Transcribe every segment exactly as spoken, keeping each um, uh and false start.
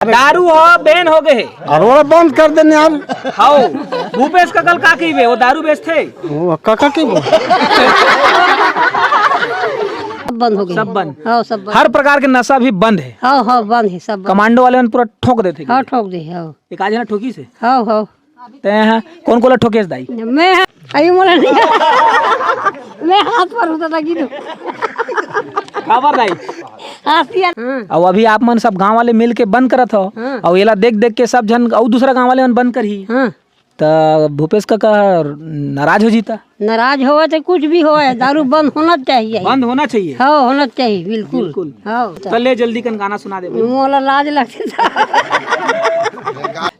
दारू ह ban हो गए हे। अउ ओला बंद कर देने यार। हव, भूपेश कका ल का कहिबे, वो दारू बेचथे। वो कका के वो? सब बंद हो गए। सब बंद। हाँ, सब बंद। हर प्रकार के नशा भी बंद हे। हाँ, हाँ, बंद हे, सब बंद। कमांडो वाले मन पूरा ठोक देथे। हाँ, ठोक दे, हाँ। एक आध झन ठोकिस हे। हाँ, हाँ। तैं ह कोन कोन ल ठोकेस दाई? मैं ह-, अई मोला नहीं। मैं हाथ पर होता था गिनो। काबर दाई? हंसी आ-, हाँ। अउ अभी आप मन सब गांव वाले मिल के बंद करत हो, हाँ। अउ एला देख देख के सब झन अउ दूसरा गांव वाले मन बंद करही, हाँ। त भूपेश कका नाराज हो जीता। नाराज होवे तो कुछ भी होवे, दारू बंद होना चाहिए। बंद होना चाहिए। हाँ, होना चाहिए, बिल्कुल। बिल्कुल। हाँ। त ले जल्दी कन गाना सुना दे भाई। मोला लाज लगथे।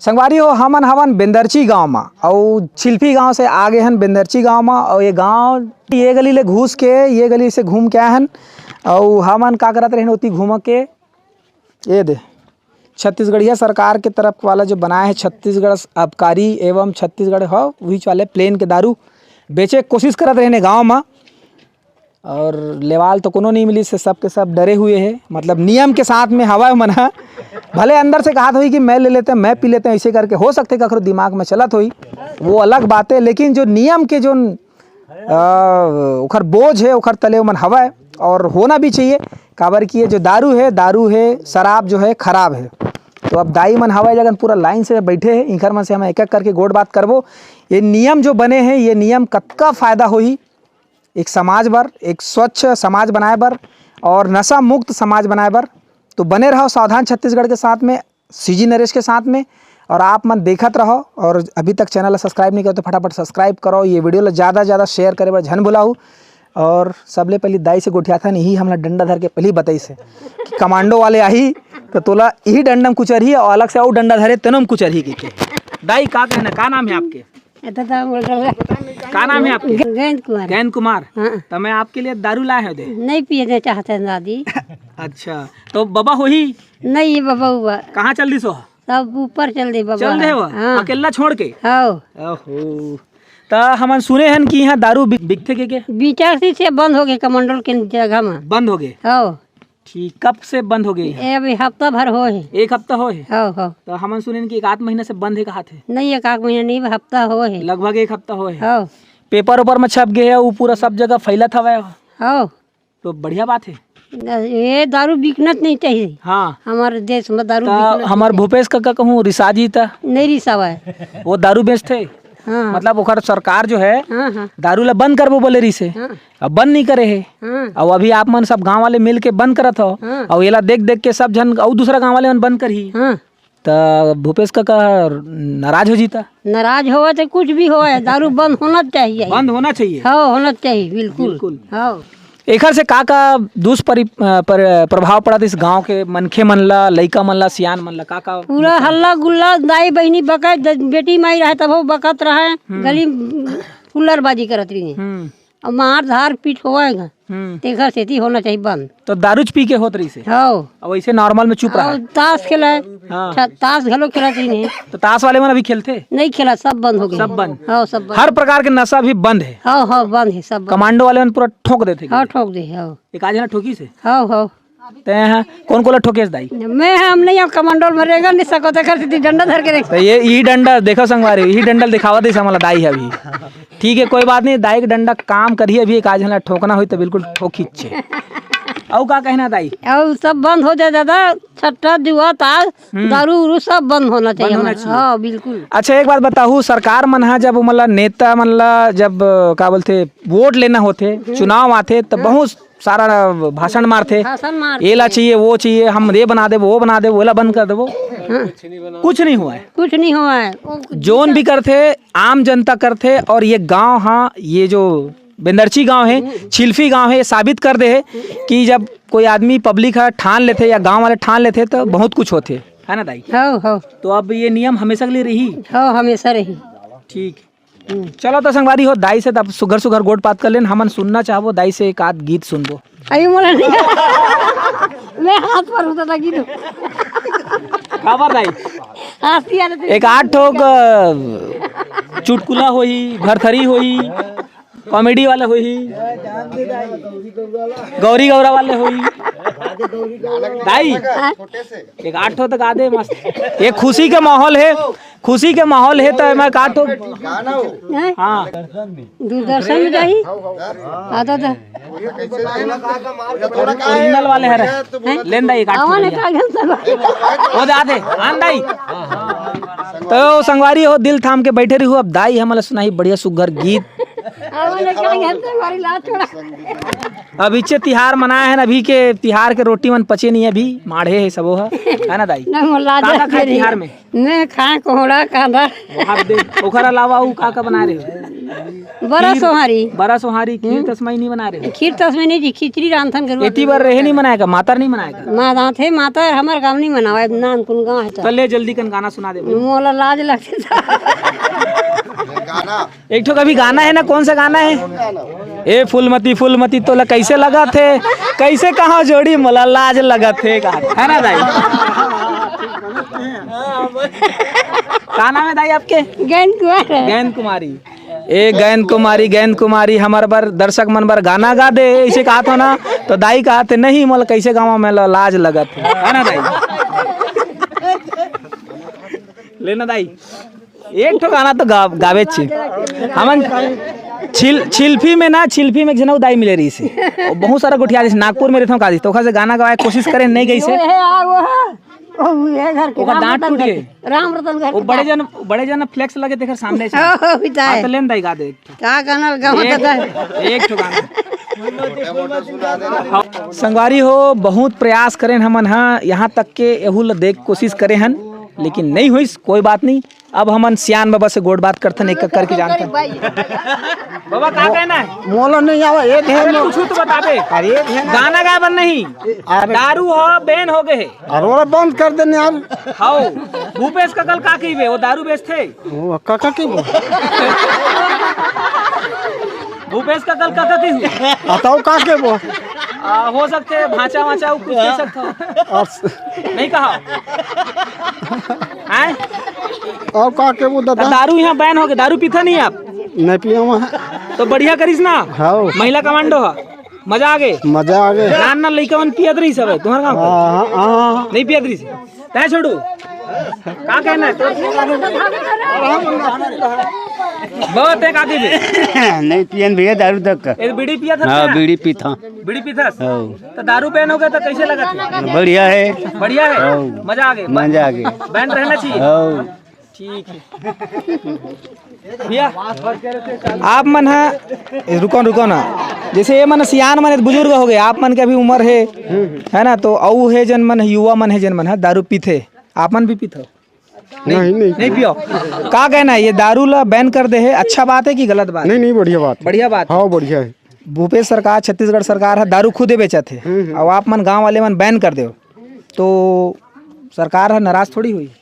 संगवारी हो, हमन हवन बेंदरची गांव म, अउ छिल्फी गांव से आगे हन बेंदरची गांव म, अउ ये गांव, ये गली ले घुस के, ये गली से घूम के आए हन, अउ हमन का करत रहेन ओती घूम के, ये दे, छत्तीसगढ़िया सरकार के तरफ वाला जो बनाए हे छत्तीसगढ़ आबकारी एवं छत्तीसगढ़ ह, उहीच वाले प्लेन के दारू बेचे के कोशिश करत रहेन गांव म। अउ लेवाल तो कोनो नहीं मिलिस हे, सबके सब डरे हुए हे, मतलब नियम के साथ में हवय मन ह। भले अंदर से कहत होही कि मैं ले लेते, मैं पी लेते, ऐसे करके हो सकथे कखरो दिमाग में चलत होही, वो अलग बात हे, लेकिन जो नियम के जो अ, ओखर बोझ हे, ओखर तले ओमन हवय, अउ होना भी चाहिए, काबर कि ये जो दारू हे, दारू हे, शराब जो हे, खराब हे। तो अब दाई मन हवय, जगन पूरा लाइन से बैठे हे, इंखर मन से हम एक-एक करके गोठ बात करबो। ये नियम जो बने हे, ये नियम कतका फायदा होही एक समाज बर, एक स्वच्छ समाज बनाए बर अउ नशा मुक्त समाज बनाए बर। तो बने रहो सावधान छत्तीसगढ़ के साथ में। सीजी नरेश के साथ में। अउ आप मन देखत रहो, अउ अभी तक चैनल ला subscribe नहीं करे तो फटाफट subscribe करो, ये video ला ज़्यादा से ज़्यादा share करे बर झन भुलाहू। अउ सबले पहली दाई से गोठियाथन, यही हमला डंडा धर के पहली बताइस हे कि कमांडो वाले आही तो तोला यही डंडा में कुचरही अउ अलग से अउ डंडा धरे तेनो में कुचरही कहिके। दाई का कहना, का नाम हे आपके? एता तो बोल रहा है। का नाम हे आपके? ग-, गैंद कुमार। गैंद कुमार। हाँ। त मैं आपके लिए दारू लाए हों दे। नहीं पिए दे चाहते हैं दादी। अच्छा, तो बबा होही? नहीं, ये बबा हुआ। कहाँ चल दिस हो? सब ऊपर चल दे बबा। चल दे हो? हाँ। अकेला छोड़ के? हाँ। ओहो। त हमन सुने हन कि यहाँ दारू बिक-, बिकथे के, के? बिचासी से बंद हो गए कमंडल के जगह में। बंद हो गए? हाँ। ठीक, कब से बंद हो गए यहाँ? ये अभी हफ्ता भर हो हे। एक हफ्ता हो हे? हाँ, हाँ। त हमन सुने हन कि एक आध महीना से बंद हे कहाथे। नहीं, एक आध महीना नहीं, हफ्ता हो हे। लगभग एक हफ्ता हो हे। हाँ। पेपर उपर में छप गए हे, वो पूरा सब जगह फैलत हवय। हाँ। तो बढ़िया बात हे। न, ये दारू बिकना तो नहीं चाहिए। हाँ। हमारे देश में दारू त बिकना हमार नहीं चाहिए। भूपेश कका कहूँ रिसा जी त? नहीं रिसावा हे। वो दारू बेचथे? हाँ। मतलब ओकर सरकार जो हे, हाँ, हाँ। दारू ला बंद करबो बोले रिसे। हाँ। अब बंद नहीं करे हे। हाँ। अउ अभी आप मन सब गांव वाले मिल के बंद करत हो। हाँ। अउ एला देख देख के सब झन अउ दूसरा गांव वाले मन बंद करही। हाँ। त भूपेश कका नाराज हो जीता। नाराज होवे तो कुछ भी होवे, दारू बंद होना चाहिए। बंद होना चाहिए। हाँ, होना चाहिए, बिल्कुल। बिल्कुल। हाँ। एखर से का का दुष्परि-, अ, पर-, प्रभाव पड़त इस गांव के मनखे मन ला, लइका मन ला, सियान मन ला, का का पूरा नुकसान? हल्ला गुल्ला, दाई बहिनी बकत, ज-, बेटी माई रहे तभो बकत रहे, हम्म। गली हुल्लड़बाजी करत रही। हम्म। अउ मार धार पीट होवे गा। हम्म। तेखर सेती होना चाहिए बंद। तो दारूच पी के होत रहिस हे? हाँ। अब ऐसे normal में चुप रहा अउ है? ताश खेले, हाँ। छ-, ताश घलो खेलत रहिन हे। तो ताश वाले मन अभी खेलथे? नहीं खेला, सब बंद हो गए। सब बंद? हाँ, सब बंद। हर प्रकार के नशा भी बंद है? हाँ, हाँ, बंद है, सब बंद। कमांडो वाले मन पूरा ठोक देथे हाँ, कि? ठोक दे, हाँ। एक आध जना ठोकिस हे? हाँ, हाँ। तैं ह कोन कोला ठोकेस दाई? मैं ह, हम नहीं, हम कमांडो में रेंगा नहीं सको, तेकर सेती डंडा धर के रेंग। तो ये, यही डंडा देखो संगवारी, यही डंडा दिखावा दे हमला दाई है अभी। ठीक है, कोई बात नहीं, दाई के डंडा काम करिए, अभी एक आध जना ठोकना होई तो बिल्कुल ठोकिच हे। अउ का कहना दाई? अउ सब बंद हो जाए दादा, छट्टा, जुआ, ताश, हम्म। दारू उरू सब बंद होना चाहिए बंद होना हमारा। चाहिए। हाँ, बिल्कुल। अच्छा, एक बात बताहू, सरकार मन ह जब, मतलब, नेता मन ला जब, का बोलथे, वोट लेना होथे, हम्म। चुनाव आथे, तो हाँ। बहुत सारा भाषण मारथे, भाषण मारथे। एला चाहिए, वो चाहिए, हम ये बना देबो, वो बना देबो, ओला बंद कर देबो। हाँ। कुछ नहीं हुआ है। कुछ नहीं हुआ है। वो जोन भी करथे, आम जनता करथे, अउ ये गांव, हाँ, ये जो बेंदरची गांव है, हम्म। छिल्फी गांव है, ये साबित कर दे है कि जब कोई आदमी, public ह ठान लेथे या गांव वाले ठान लेथे, तो बहुत कुछ होथे, है ना दाई? हाँ, हाँ। तो अब ये नियम हमेशा के लिए रही? हाँ, हमेशा रही। ठीक। हम्म। चलो तो संगवारी हो, दाई से तब सुघर सुघर गोठ बात कर लेन, हमन सुनना चाहबो दाई से एक आध गीत सुनबो। अभी मोला नहीं। मैं हाथ पर होता था गीत। काबर दाई? हंसी आ रही थी। एक आध ठोक, अ, चुटकुला होही, भरथरी होही, comedy वाला होही, गौरी गौरा वाले होही। दाई, हाँ? एक आठ ठो तो गा दे मस्त। ये खुशी के माहौल है, खुशी के माहौल है तो मैं का ठो। हैं? हाँ। दूरदर्शन में जाही। हाँ, तो, तो। ओरिजिनल वाले हरे। लेन दाई, एक आठ ठो आवा ना, भैया। का गलत बा? वो दे आते, आन दाई। तो संगवारी हो, दिल थाम के बैठे रहो। अब दाई हमला सुनाही बढ़िया सुग्घर गीत। आवा ना, का गलत बा? हमारी लात छोड़ा। अब इच्चे तिहार मनाए हैं, अभी के तिहार के रोटी मन पचे नहीं है, अभी माढ़े है सबो ह, है ना दाई? ना, मोला का का खाए मेरी। तिहार में? मैं खाए कोहड़ा, कांदा। हाथ दे। ओकर अलावा उ का का बनाए रहे हो? बरा खीर, सोहारी। बरा सोहारी, खीर हम्म। तसमई नहीं बनाए रहे हो? खीर तसमई नहीं जी, खिचड़ी रांधथन के रोटी। एती बर रहे नहीं मनाए का, मातर नहीं मनाए का? माँ दांत है, मातर हमर गाँव नहीं मनावे, नान कुन गाँव है तो। तो ले जल्दी कन गाना सुना दे भाई। मोला लाज लगथे। गाना। एक ठो कभी गाना है ना, कौन सा गाना है? ए फूलमती, फूलमती तोला कैसे लगत हे, कैसे कहाँ जोड़ी मोला लाज लगत हे, कहा है ना दाई? का नाम है दाई आपके? गैन कुमार। गैन कुमारी। ए गैन कुमारी, गैन कुमारी, हमर बर, दर्शक मन बर गाना गा दे, ऐसे कहा था ना, तो दाई कहा थे, नहीं मोला कैसे गावा, मैं लाज लगत हे, है ना दाई? लेना दाई। एक ठो गाना तो गा-, गावे छी। हमन छिल-, छिल्फी में ना, छिल्फी में एक झन अउ दाई मिले रहिस हे। वो बहुत सारा गोठिया, जैसे नागपुर में रहता हूँ, का दिस, तो ओखर से गाना गवाए कोशिश करे, नहीं गइस हे। वो है, आ, वो है। वो है घर के ओकर राम दांत रतन टूट घर के। के। राम रतन घर वो के बड़े दाई। जन, बड़े जन फ्लेक्स लगे तेकर सामने से। हो, हो, बिताए। हाँ, तो लेन दाई गा दे एक ठो। का गाना गावा एक, दादा? एक ठो गाना। संगवारी हो, बहुत प्रयास करेन हमन हा, यहाँ तक के एहू ल देख कोशिश करे हन, लेकिन नहीं होइस, कोई बात नहीं। अब हमन सियान बाबा से गोठ बात करथन, एक एक करके जानथन। बाबा, का कहना है? मोला नहीं आवा, एक है अरे, कुछ तो बता दे। अरे, एक है ना। गाना गाए बर नहीं, अरे। दारू ह, बैन हो गए हे। अरे, ओला बंद कर देने यार। हाओ, भूपेश कका ल का कहिबे, वो दारू बेचथे। वो कका के वो? भूपेश कका ल कका कहिबे। बताओ का के वो? आ, हो सकथे भांचा वांचा, वो कुछ कह सकथो। अस- नहीं कहा। हैं? और का के वो तो दादा? दारू यहाँ बैन हो गए, दारू पीथा नहीं आप? नहीं पिया वहाँ। तो बढ़िया करिस ना? हाँ। महिला कमांडो है, मजा आ गए। मजा आ गए। नान नान लइका मन पियत रहिस हवे तुम्हार गाँव के? हाँ, हाँ, हाँ। नहीं पियत रहिस? तय छोड़ू, का कहना है तोर? बहुत एक आगे भी। नहीं पियन भैया दारू तक का। ये बीड़ी पिया था हाँ, क्या? बीड़ी पीथा। बीड़ी पीथस? हाँ। तो दारू बैन हो गया तो कैसे लगा था? बढ़िया है। बढ़िया है? हाँ। मजा आ गया? मजा आ गया। बैन रहना चाहिए। हाँ। ठीक है। भैया, आप मन हा, ए, रुको, रुको ना। जैसे ये मन सियान मन, बुजुर्ग हो गए, आप मन के अभी उम्र है, है ना? तो अउ है जन मन, युवा मन है जन मन, है, दारू पीथे, आप मन भी पीथो? नहीं, नहीं। नहीं पियो। का कहना है, ये दारू ला बैन कर दे है, अच्छा बात है कि गलत बात है? नहीं, नहीं, बढ़िया बात है। बढ़िया बात है। हाँ, बढ़िया है। भूपेश सरकार, छत्तीसगढ़ सरकार है, दारू खुदे बेचत है। हम्म, हम्म। अब आप मन गाँव वाले मन बैन कर दे, तो सरकार है नाराज थोड़ी हुई?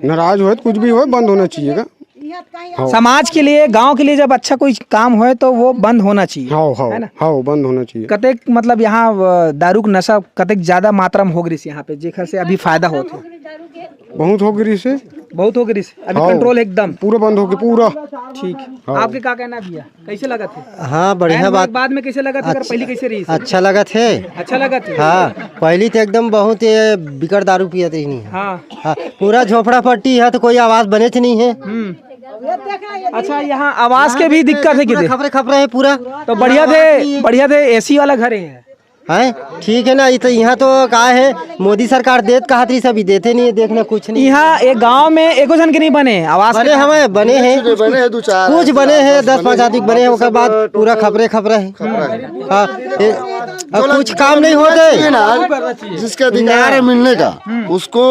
नाराज होए तो कुछ भी होए, बंद होना चाहिए का? हाँ। समाज के लिए, गांव के लिए जब अच्छा कोई काम होए तो वो बंद होना चाहिए, हाँ, हाँ, है ना? हाँ, बंद होना चाहिए। कतेक मतलब यहाँ, अ, दारू के नशा कतेक ज्यादा मात्रा में हो गई यहाँ पे, जेकर से अभी फायदा होत है? बहुत हो गई से। बहुत हो गई से, अभी हाँ। कंट्रोल एकदम? पूरा बंद हो गया, पूरा। ठीक है। हाँ। आपके का कहना है भैया? कैसे लगत हे? हाँ, बढ़िया बात। बाद में कैसे लगत हे? अगर अच्छा, पहली कैसे रही? अच्छा लगत हे। अच्छा लगत हे? हाँ, पहली तो एकदम बहुत ये बिकट दारू पियत रही नहीं। हाँ। हाँ, पूरा झोपड़ा पट्टी है तो कोई आवाज बने च नहीं है। हम्म। अच्छा, यहाँ आवाज के भी दिक्कत है कि पूरा दे? खपरे खपरे है पूरा। तो बढ़िया थे, आवाज नहीं है। बढ़िया थे, एसी वाला घर है। हैं? ठीक है ना, ये तो यहाँ तो का है, मोदी सरकार देत कहत रही, सभी देते नहीं है, देखना कुछ नहीं। यहाँ एक गांव में एको जन के नहीं बने आवास बने के। हमें बने हैं, कुछ बने हैं, दो चार कुछ बने हैं, दस पाँच आदमी बने हैं, ओकर बाद पूरा खपरे खपरे है। हाँ, ये, अब कुछ काम नहीं होते। जिसके अधिकार है मिलने का, उसको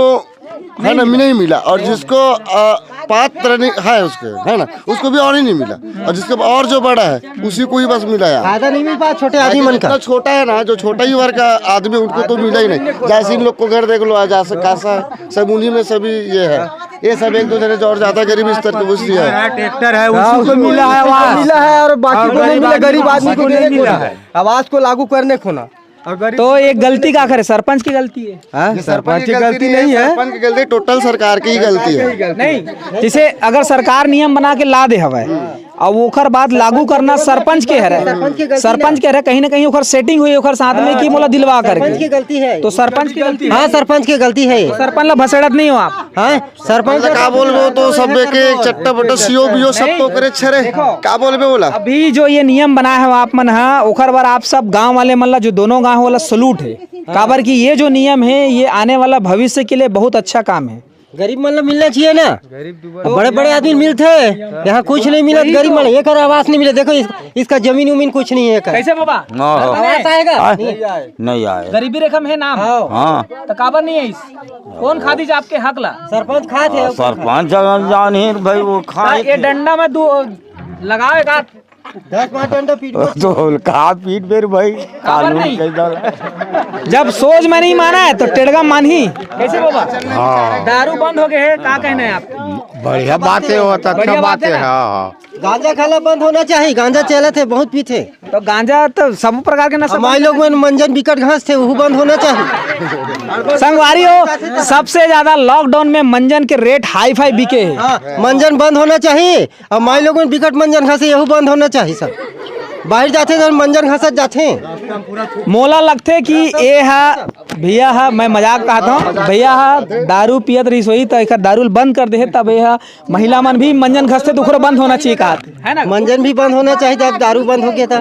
है ना, नहीं मिला, और जिसको, अ, पात्र नहीं है उसके, है ना, उसको भी और ही नहीं मिला, और जिसके और जो बड़ा है उसी को ही बस मिला यार। फायदा नहीं मिल पाया छोटे आदमी मन का। जितना छोटा है ना, जो छोटा ही वर्ग का आदमी, उनको तो मिला ही नहीं। जैसे इन लोग को घर देख लो, आज ऐसा कैसा सब उन्हीं में सभी ये है, ये सब एक दो जने जो और ज्यादा गरीब स्तर के वो सी है। ट्रैक्टर है, उसी को मिला है आवास। मिला है और बाकी को नहीं मिला, गरीब आदमी को नहीं मिला है। आवास को लागू करने को ना। तो ये गलती का करे? सरपंच की गलती है। हाँ, ये सरपंच की गलती नहीं है। सरपंच की गलती, टोटल सरकार की ही गलती है। नहीं, जैसे अगर सरकार नियम बना के ला दे हवा है, अब ओकर बाद लागू करना सरपंच के हरे। सरपंच के गलती सरपंच ना। के हरे, कहीं ना कहीं ओकर सेटिंग हुई ओकर साथ में कि मोला दिलवा सरपंच करके। की गलती है। तो सरपंच की गलती है। हाँ, सरपंच की गलती है। सरपंच ला भसेड़त नहीं हो आप। हाँ, सरपंच का बोलबो तो सब एक एक चट्टा बट्टा सीओ बीओ सब तो करे छरे। का बोलबे बोला? अभी जो ये नियम बनाए हो आप मन, हाँ, ओकर बर आप सब गांव वाले मन ला, जो दोनों गांव वाला सलूट है, काबर कि ये जो नियम है, ये आने वाला भविष्य के लिए बहुत अच्छा काम है। गरीब मन ला मिलना चाहिए ना। गरीब दुबर बड़े बड़े आदमी मिलते हैं, यहाँ कुछ नहीं मिला, गरीब मन एक आवास नहीं मिला। देखो इस, इसका जमीन उमीन कुछ नहीं है। कैसे बाबा? हाँ, हाँ। आवास आएगा? हाँ। नहीं आए। गरीबी रेखा में है नाम। हाँ। हाँ। तो काबर नहीं है इस? कौन खादी आपके हक ला? सरपंच खात है। सरपंच जगह जान ही भाई वो खा हाँ, ये डंडा में दो लगाओ एक हाथ। दस पाँच डंडा पीट। तो का पीट बेर भाई? काबर कानून नहीं? कैसा? जब सोच में नहीं माना है तो टेड़गा मानही। कैसे बाबा? हाँ। दारू बंद हो गए है, का कहना है आपको? बढ़िया बात है, वो तो अच्छा बढ़िया बात बात है है ना? हाँ, हाँ। गांजा खाना बंद होना चाहिए, गांजा चलत है, बहुत पीते। तो गांजा तो सब प्रकार के नशा हमारे लोग में मंजन बिकट घास थे, वो बंद होना चाहिए। संगवारी हो, सबसे ज्यादा लॉकडाउन में मंजन के रेट हाई फाई बिके है। हाँ, मंजन बंद होना चाहिए। अब माई लोगन बिकट मंजन घासे, यहू बंद होना चाहिए सर। बाहर जाथे तो मंजन घासत जाथे। मोला लगथे कि ए हा भैया हा, मैं मजाक कहत हूँ, भैया हा दारू पियत रहिस होही त एकर दारू ल बंद कर दे हे, तब ए हा महिला मन भी मंजन घसथे त ओकरो बंद होना चाहिए कहत हे, है ना? मंजन भी बंद होना चाहिए, जब दारू बंद हो गया था।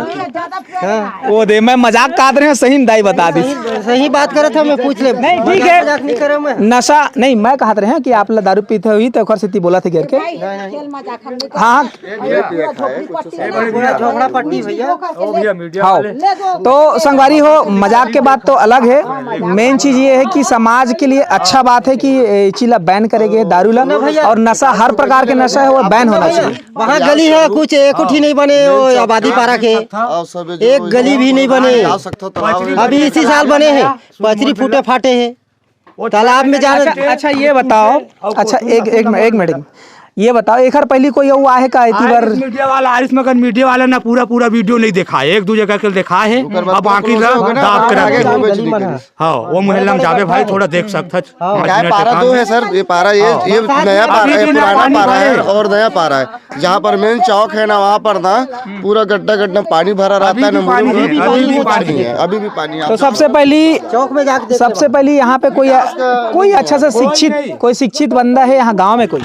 हाँ। वो दे, मैं मजाक कहत रहे हूँ, सही में दाई बता दी। सही, सही बात करत हूँ मैं, पूछ ले। नहीं, ठीक है। मजाक नहीं करे मैं। नशा नहीं, मैं कहत रहे हूँ कि आप ला दारू पीते हुई तो ओकर सेती बोला थे घेर के। हाँ, हाँ। पूरा झोपड़ा पट्टी भैया। हाँ। तो संगवारी हो, मजाक के बात तो अलग है। मेन चीज ये है कि समाज के लिए अच्छा बात है कि ये चीज ला बैन करे गए, दारू ला, और नशा, हर प्रकार के नशा है वो बैन होना चाहिए। वहाँ गली है कुछ एक उठी नहीं बने, वो आबादी पारा के एक गली भी नहीं बने। अभी इसी साल बने हैं, पचरी फूटे फाटे हैं। तालाब में जाना। अच्छा, अच्छा, ये बताओ। अच्छा, एक एक एक मिनट, ये बताओ, एकर पहली कोई अउ आहे का एती बर? आरिस मीडिया वाला, आरिस मगन मीडिया वाला ना पूरा पूरा वीडियो नहीं देखा है, एक दो जगह के देखा है। अब बाकी ला दाब के रख दे। हाँ, वो मोहल्ला में जाबे भाई, थोड़ा देख सकत हच। हाँ। पाँच क्या मिनट पारा का दो काम है। सर, ये पारा, ये हाँ। ये नया पारा है, पुराना पारा है और नया पारा है। जहाँ पर मेन चौक है ना, वहाँ पर ना पूरा गड्ढा गड्ढा पानी भरा रहता है ना, अभी भी पानी है, अभी भी पानी है। तो सबसे पहली चौक में जाके देखो। सबसे पहली यहाँ पे कोई कोई अच्छा सा शिक्षित, कोई शिक्षित बंदा है यहाँ गांव में कोई?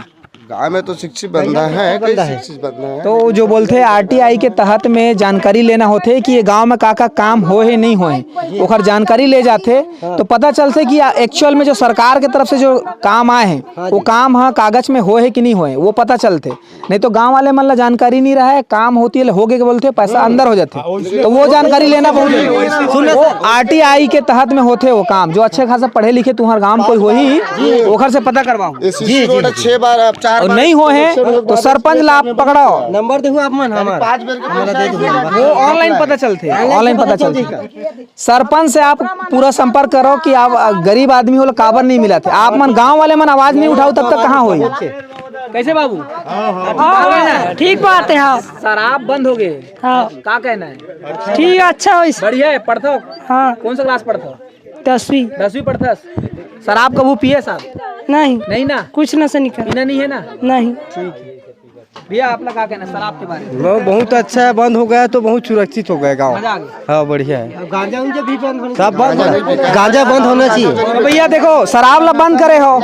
गांव में तो शिक्षित बंदा है, कई शिक्षित बंदा है। तो जो बोलते हैं आरटीआई के तहत में जानकारी लेना होते है कि ये गांव में का का काम हो है, नहीं हो है, ओकर जानकारी ले जाते तो पता चलते कि एक्चुअल में जो सरकार के तरफ से जो काम आए हैं, वो काम हाँ कागज में हो है कि नहीं हो है, वो पता चलते। नहीं तो गांव वाले मन ला जानकारी नहीं रहा है, काम होती है, हो गए के बोलते, पैसा अंदर हो जाते, तो वो जानकारी लेना बहुत जरूरी है। वो आरटीआई के तहत में होते वो काम, जो अच्छे खासा पढ़े लिखे तुम्हार गांव में कोई होही, ओखर से पता करवाओ। ये सीसी रोड छह बार, आप चार और बार नहीं हो है, तो सरपंच ला आप पकड़ाओ। नंबर देखो आप मन, हमारा पाँच बार के पैसा दे दो। वो ऑनलाइन पता चलते, ऑनलाइन पता चलते। सरपंच से आप पूरा संपर्क करो कि आप गरीब आदमी हो, काबर नहीं मिला थे। आप मन गांव वाले मन आवाज नहीं उठाओ, तब तक कहाँ होई? कैसे बाबू? हाँ, ठीक बात है। हाँ। शराब बंद हो गए। हाँ। का कहना है? ठीक, अच्छा हो इस। बढ़िया है। पढ़ता हो? हाँ। कौन सा क्लास पढ़ता हो? दसवीं। दसवीं पढ़ता है। शराब कबू पिए साहब? नहीं। नहीं ना? कुछ नशा नहीं कर। पीना नहीं है ना? नहीं। ठीक है। भैया, आप लोग का कहना है शराब के बारे में? वो बहुत अच्छा है, बंद हो गया तो बहुत सुरक्षित हो गया गांव। मजा आ गया। हाँ, बढ़िया है। गांजा उंजा भी बंद होना सब बंद होना, गांजा बंद होना चाहिए। तो भैया देखो, शराब ला बंद करे हो,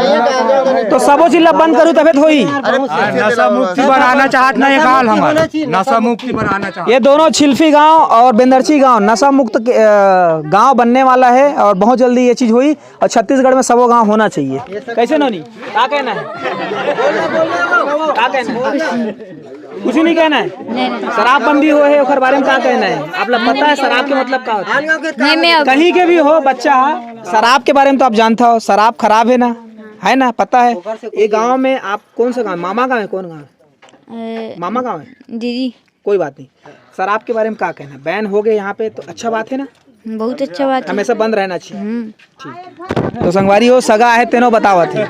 तो सबो चीज ला बंद करू तबे तो होई। नशा मुक्ति बनाना चाहत ना ये गांव हमारा, नशा मुक्ति बनाना चाहत। ये दोनों छिल्फी गांव और बेंदरची गांव नशा मुक्त के, अ, गांव बनने वाला है और बहुत जल्दी ये चीज हुई और छत्तीसगढ़ में सबो गांव होना चाहिए। कैसे नोनी? का कहना है? का कहना है? कुछ नहीं कहना है? नहीं, नहीं। शराबबंदी हो है, ओकर बारे में का कहना है? आप लोग पता है शराब के मतलब का होता है? नहीं, मैं अब कहीं के भी हो बच्चा, शराब के बारे में तो आप जानता हो, शराब खराब है ना, है ना, पता है? ये गांव में आप कौन सा गांव, मामा गांव है, कौन गांव है? ए, मामा गांव है? दीदी। कोई बात नहीं। शराब के बारे में का कहना है? बैन हो गए यहाँ पे तो अच्छा बात है ना? बहुत अच्छा बात है। हमेशा बंद रहना चाहिए। हम्म। ठीक। तो संगवारी हो, सगा है, तेनो बतावत है।